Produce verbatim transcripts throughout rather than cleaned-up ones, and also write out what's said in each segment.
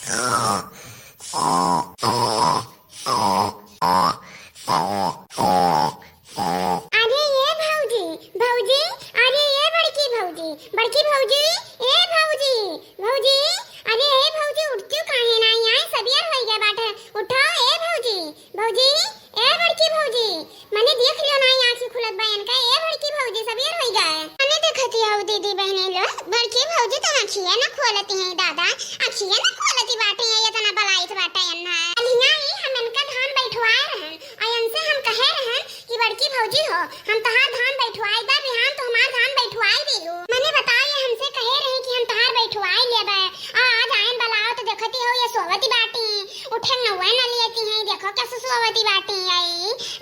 अरे ये भौजी, भौजी, अरे ये बड़की भौजी, बड़की भौजी, ए भौजी, भौजी, अरे ए भौजी, उठतियो काहे नाई? आए, सबेर होई गए बाटे, उठो ए भौजी, भौजी, ए बड़की भौजी, मने देख लियो नाई, आँखी खुलत बा इनका, ए बड़की भौजी, सबेर होई गए। मने देखती हौ दीदी बहनी लोग, बड़की भौजी तो आँखिया न खोलती हैं दादा, आँखिया न खोलती बाटे, ये इतना बलाइत बाटे इन्हा। कलिया ही हम इनका धान बैठवाए रहन, और इनसे हम कहे रहन कि बड़की भौजी हो, हम तोहार धान बैठवाई दा, बिहान तो हमार धान बैठवाई दियो। मने बताओ, ये हमसे कहे रही कि हम तोहार बैठवाई लेबे, आ आज आयन बलाओ तो देखती हो, ये सोवती बाटी, उठे नौवे न लेती हैं, देखो कैसे सोवती बाटी आई।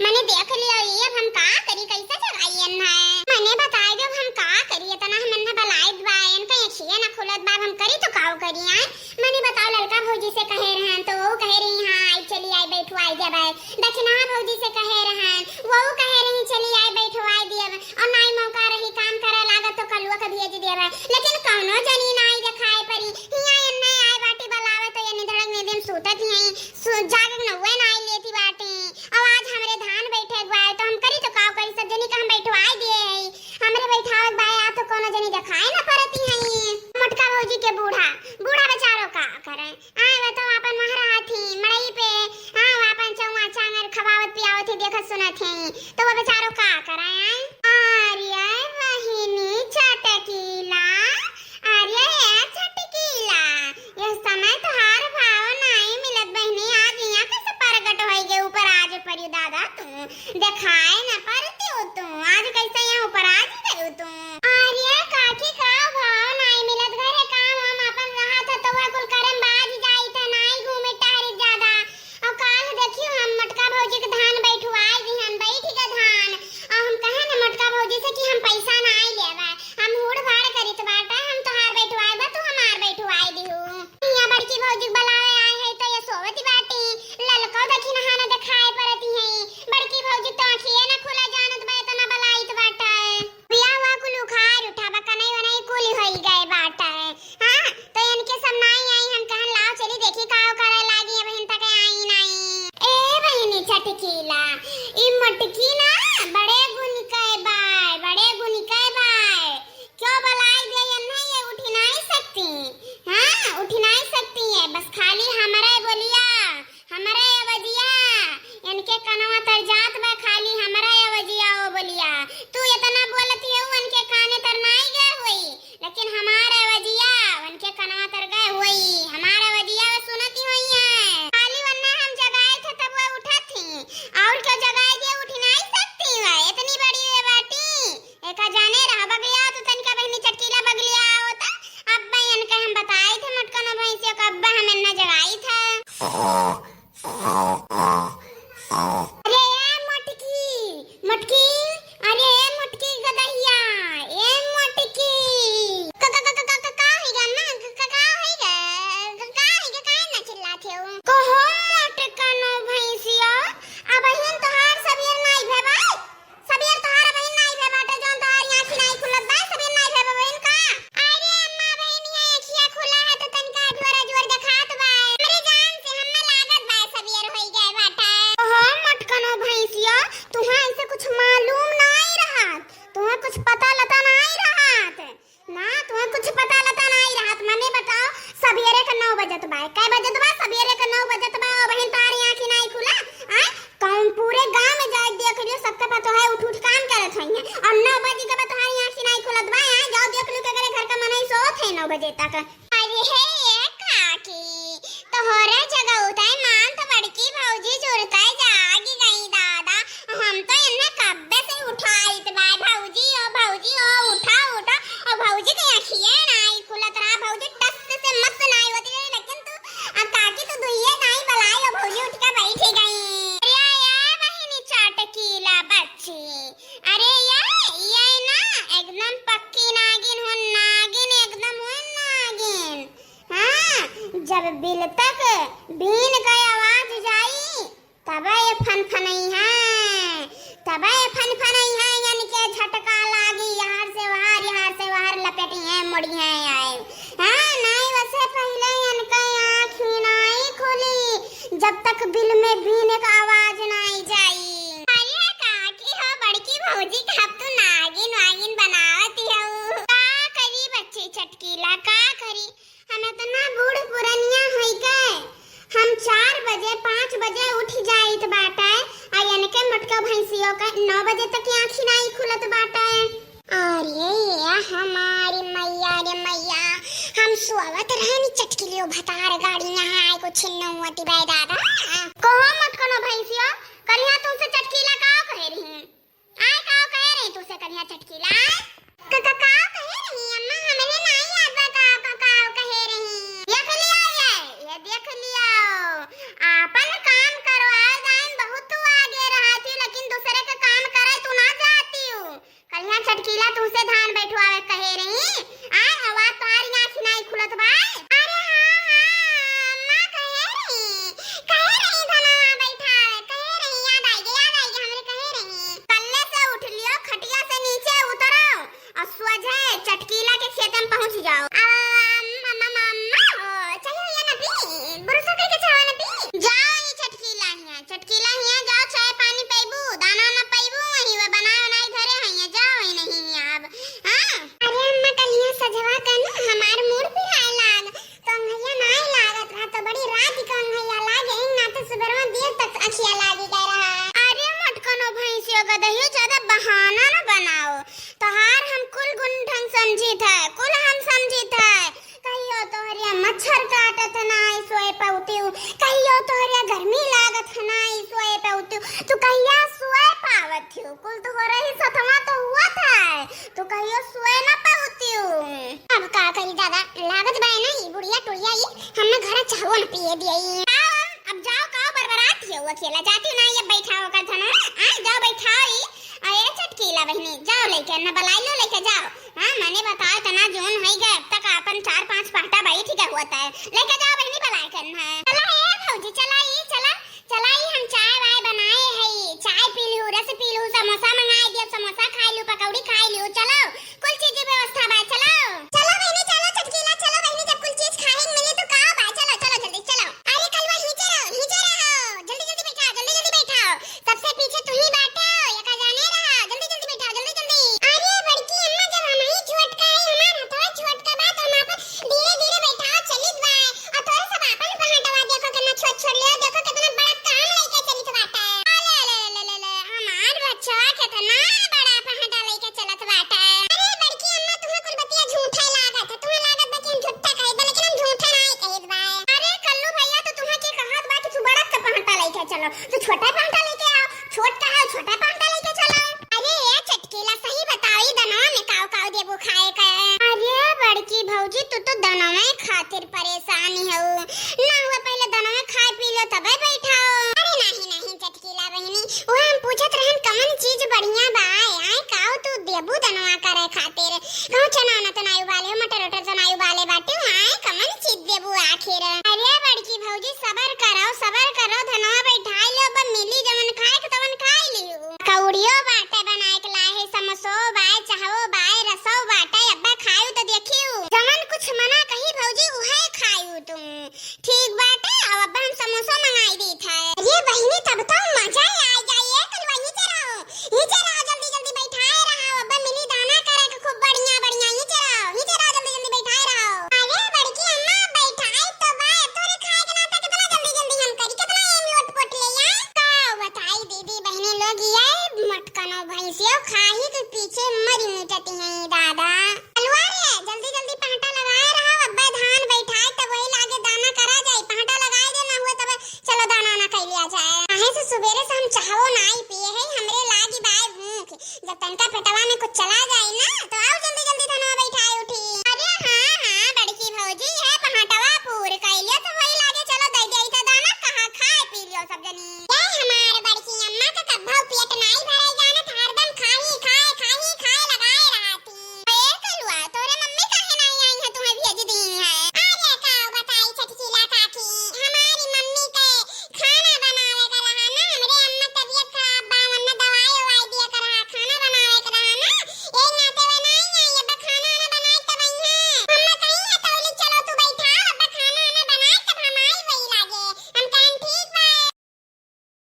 मने देख लियो, ये अब हम का करी, कैसे जगाई इन्हा? मने बताए दो, अब हम का करी, इतना हम इन्हा बलाइत बा, इनका आँखिया न खुलत बा, अब हम करी तो काऊ करी, आए? मने बताओ, ललका भौजी से कहे रहन, तो वो कहे रही, हाँ, आई, चली आई, बैठवाई देबे। दक्षिणा भौजी से कहे रहन, वो कहे रही, चली आई, बैठवाई दियब। और नाई मौका रही, काम करे लागत तो कलुआ के भेज देबे। लेकिन कौनो जनी नाई देखाए परी। हियाँ एन्ने आए बाटी बलावे तो एन्ने धड़क नींद में सूतत ही हैं। सु-, जाग के नौवे नाई लेती बाटी। और आज हमरे धान बैठे के बा तो हम करी तो काऊ करी, सब जनी का हम बैठवाई दिए हैं। हमरे बैठावे के बा, आ तो कौनो जनी देखाए ना परती हैं। मोटका भौजी के बूढ़ा, बूढ़ा बेचारो का करे? आए, वो तो आपन महरा हथी, मड़ई पे, हाँ, आपन चौआ चांगर खवावत पियावत ही, देखत सुनत ही, तो वो बेचारो का करे, आए? अरे बहिनी चटकीला, अरे ए चटकीला, यह समय तोहार भाव नाई मिलत बहिनी, आज यहाँ कैसे प्रगट होई गए ऊपर आज परियो दादा तू? देखाए न परती हो तू, आज कैसे यहाँ ऊपर आज गयो तू? अरे काकी, का भाव नाई मिलत, घरे काम हम अपन रहा था तो वह कुल करम बाज जाई था, नाई घूमे टहरे ज्यादा। और काल देखियो हम मोटका भौजी के धान बैठवाए दिहन, बैठ के धान। और हम कहे न मोटका भौजी से कि हम पैसा नाई लेबे, हम हुड़ भाड़ करित बाटे, हम तोहार बैठवाए बा, तू हमार बैठवाए दिहू। यहाँ बड़की भौजी के बुलावे आए है तो ये सोवती बाटी, ललको देखी नहाना देखाए परती है। बड़की भौजी तो आँखिए ना खुला जानत बा, इतना बलाइत बाटे। बिया हुआ कुल उखाड़ उठा बा, कनई वनई कुल होई गए बाटे। हाँ, तो इनके सब नाई आई, हम कहन लाओ चली देखी का करे लागी, अब हिन तक आई नाई। ए बहिनी चटकीला, ई मटकी ना बड़े गुन के बाय, बड़े गुन के बाय। क्यों बलाई दे, ये नहीं, ये उठी नहीं सकती। हाँ, उठी नहीं सकती है, बस खाली हमारे बोलिया, हमरे अवजिया, इनके कनवा तर जात बा खाली हमरे अवजिया ओ बोलिया। तू इतना बोलती हो, उनके काने तर नाई गए होई, लेकिन हमारे अवजिया, उनके कनवा तर गए होई। हमारे अवजिया वे सुनती होई है। खाली वन्ना हम जगाए थे तब वो उठत थी, और क्यों जगाए दिए, उठ नाई सकती है, इतनी बड़ी ये बाटी। एका जाने रहा बगलिया, तू तनिका बहिनी चटकीला बगलिया होता। अब्बा इनका हम बताई थे, मटकनो भैंसिया का अब्बा हम इन्ना जगाई थे। अरे ए मोटकी, मोटकी, अरे ए मोटकी गदहिया, ए मोटकी। का, का, का, का, का, का, का होइगा ना? का, का, का होइगा? का, का होइगा? काहे ना चिल्लात हो? कहो मटकनो भैंसिया, अबहिन तोहार सबेर नाई भे भाई। सबेर तोहार अबहिन नाई भे बाटे, जौन तोहार आँखी नाई खुलत बा, सबेर नाई भे बा, बहिन का? अरे अम्मा, बहिनिया, अँखिया खुला है तो तनिका अजोर अजोर देखात बा। हमरे जान से हम्मे लागत बा, सबेर होई गए बाटे। ओहो, मटकनो भैंसिया, तुहाँ ऐसे कुछ मालूम नाई रहत, तुहाँ कुछ पता लता नाई रहत। ना, तुहें कुछ पता लता नाई रहत। मने बताओ, सबेरे के नौ बजत बा। कै बजत बा? सबेरे के नौ बजत बा, अबहिन तोहार आँखी नाई खुला। आय, कौन पूरे गाँव में जाए देख लियो, सबके पता है उठ उठ काम करत होइहैं। और नौ बजे के बाद तोहार आँखी नाई खुलत बा। आय, जाओ देख लियो, केकरे घर का मनई सोत है नौ बजे तक। अरे हे ये काकी, तोहरे जगउतै मान तो बड़की भौजी जुरतै जागी गई दादा। हम तो इन्हें कब्बे से उठाइत बा, भौजी ओ, भौजी ओ, उठा, उठा। और भौजी के अँखिए नाई खुलत रहा, भौजी टस से मस नाई होती रही, लेकिन तू, आ काकी तू दुइये दाई बलाई और भौजी उठ के बैठी गई। अरे ये बहिनी चटकीला बच्ची, अरे ये, ये ना एकदम पक्की नागिन हो, नागिन एकदम हो नागिन। हाँ, जब बिल तक बीन का आवाज जाई, तबे ये फनफनई है, तबे ये फनफनई है, इनके झटका लागी, यहाँ से वहाँ, यहाँ से वहाँ लपेटी है, मुड़ी है आए। हाँ, नाई वसे पहिले इनके आँखी बिल में बीने क आवाज नाई जाई। अरे काकी हो बड़की भौजी का अब तू नागिन वागिन बनावत हऊ। का करी बच्ची चटकीला, का करी? हम इतना बूढ़ पुरनिया हई गए, हम चार बजे पाँच बजे उठ जाइत बाटे, आ इनके मोटका भैंसियों के नौ बजे तक आँखी नाई खुलत बाटे। अरे ये हमारी मैया रे मैया, हम सोवत रहनी चटकिलियो भतार गाड़ी यहाँ आए को छिन्नौती बे दादा। कहो मत कोनो भैंसियो, करिया तुमसे चटकीला का कहे रही? आए का कहे रही तुमसे करिया चटकीला? आए? का, का, का कहे रही अम्मा? हमने नाई याद बा का, का, का कहे रही। देख लिया ये, ये देख लिया। आपन काम करवाए जाए बहुत तू आगे रहा थी, लेकिन दूसरे के काम करे तू ना जाती हूँ। कलिया चटकीला तुमसे धान बैठवावे कहे रही, आए आवाज तोहारी आँखी नाई खुलत बा। अरे हाँ, हाँ, अम्मा कहे रही, कहे रही धनवा बैठावे, कहे रही, याद आइगे, याद आइगे, हमरे कहे रही। कल्ले से उठ लियो, खटिया से नीचे उतरो और सोझे चटकीला के खेते में पहुँच जाओ। अम्मा, अम्मा, अम्मा, ओ, चलो ये ना पी, बुरुसा कह के चाहो ना पी। जाओ ये चटकीला हिया, चटकीला हिया जाओ, चाय पानी पीबू, दाना ना पीबू, वहीं वे बनाए बनाए घरे हइया, जाओ ही नहीं हिया अब। हाँ? अरे अम्मा, कलिया सजवा का ना हमार मूड पिराए लाग, तो अंगैया नाई लागत रहा, तो बड़ी रात के अंगैया लागे, ना तो सुबरवा देर तक अखिया लागी गए रहा। अरे मटकनो भैंसियो गदहियो, ज्यादा बहाना ना बनाओ, तोहार हम कुल गुण ढंग समझित है, कुल हम समझित है। कहियो तोहरिया मच्छर काटत नाई सोए पउतिउ, कहियो तोहरिया गर्मी लागत नाई सोए पउतिउ। तू कहिया सोए पावत हिउ? कुल तोहरे ही सथवा तो हुआ था, तू कहियो सोए ना पउतिउ। अब का करी दादा, लागत बाय ना ई बुढ़िया टुढ़िया ई हमें घर चाहो न पिए दिए। अब जाओ, का बरबरात हिउ अकेला, जाती ना ये बैठाओ का धनो, आ जाओ बैठाओ ई। अरे चटकीला बहिनी, जाओ लइके, न बलाई लो लइके जाओ। हाँ, मने बताओ, इतना जून होई गए, अब तक आपन चार पाँच पहटा बैठ गए होता है। लइके जाओ बहिनी, बलाई करना है। चला ए भौजी, चला ई, चला, चला ई, हम चाय वाय बनाए है, चाय पी लू, रस पी लू, समोसा मंगाए दियो, समोसा खाई लू, पकौड़ी खाई लू, चलो, कुल चीज की व्यवस्था बा, चलो। चलो बहिनी, चलो चटकीला, चलो बहिनी, जब कुल चीज खाए के मिली तो का बा, चलो, चलो जल्दी, चलो। अरे कलवा, हिचे रहो, हिचे रहो, जल्दी जल्दी बैठाओ, जल्दी जल्दी बैठाओ। सबसे पीछे तू ही बाटे हो, एका जाने रहा। जल्दी जल्दी बैठाओ, जल्दी जल्दी। अरे बड़की अम्मा, जब हम ही छोटका है, हमार हथवा छोटका बा, तो हम आपन धीरे धीरे बैठाओ, चलित बा। और तोरे सब आपन पहाटवा देखो, कितना छोट छोट ले, देखो कितना बड़ा काम लेके चलित बाटे। अरे ले ले ले ले ले, हमार बच्चा कितना बड़ा पहाटा लेके चलत बाटे। अरे बड़की अम्मा, तुम्हें कुल बतिया झूठे लागत है, तुम्हें लागत बा कि हम झूठा कहित बा, लेकिन हम झूठा नाई कहित बा। अरे कल्लू भैया, तो तुम्हें के कहत बा कि तू बड़ा का पहाटा लेके चलो, तू छोटा पहाटा लेके आओ। छोट का है, छोटा पहाटा लेके चलो। अरे ए चटकीला, सही बताओ, ई दनवा में काव काव देबू खाए के? अरे बड़की भौजी, तू तो दनवे खातिर परेशान हऊ। ना हुआ पहले दनवे खाए पी लो तबे बैठाओ। अरे नहीं नहीं चटकीला बहिनी, वो हम पूछत रहन कमन चीज बढ़िया बा, आए काव तू देबू दनवा करे खातिर? कहूँ चना उना तो नाई उबाले हो, मटर उटर तो नाई उबाले बाटे, आए कमन चीज देबू आखिर? अरे बड़की भौजी, सबर करो, सबर करो, धनो